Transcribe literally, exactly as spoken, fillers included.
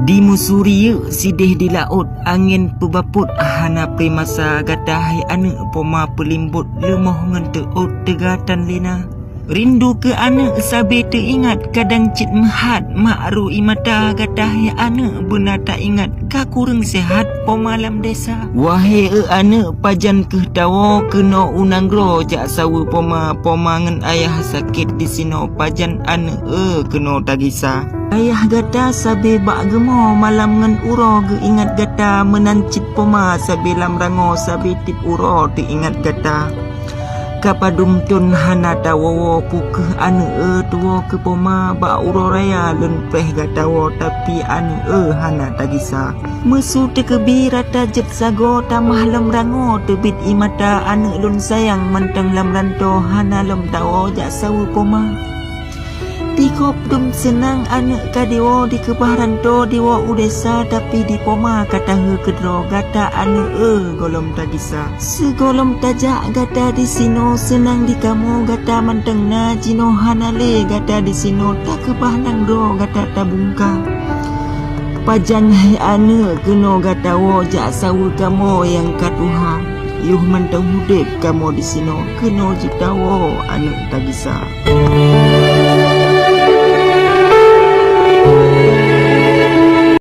Di musu rieuk sideh di laôt, angén peubapôt hana peumasa, gata hai aneuëk poma peulimbot leumoh ngon teuôt teuga tan lé na. Rindu keu aneuëk sabe teuingat, kadang cit meuhat mak ru i mata, gata hai aneuëk beuna taingat ka kureueng seuhat poma lam desa. Wahé eu aneuëk, pajan kheueh tawoe keunoe u nanggroe jak saweue poma, poma ngon ayah sakét disinoe, pajan aneuëk eu keunoe tagisa. Ayah gata sabe bak geumo malam ngon uroe geuingat gata, meunan cit poma sabe lam rangoe sabe tieb uroe teuingat gata. Ka padum thon hana tawoe-woe, peu kheueh aneuëk eu tuwoe keu poma, bak uroe raya lôn preh gata woe, tapi aneuëk eu hana tagisa. Meusu teukeubi rata jeuet sagoe, tamah lom rangoe teubiet i mata, aneuëk lôn sayang mantong lam rantoe hana lom tawoe jak saweue poma. Di gob dum seunang aneuëk ka diwoe dikeubah rantoe diwoe u desa, tapi di poma ka taheue keudroe gata aneuëk eu gohlom tagisa. Sigohlom tajak gata disinoe seunang di kamoe gata mantong na, jinoe hana lé gata disinoe takeubah nanggroe gata tabungka. Pajan hai aneuëk keunoe gata woe jak saweue kamoe nyang ka tuha. Yoh mantong udeb kamoe disinoe keunoe jitawoe aneuëk tagisa.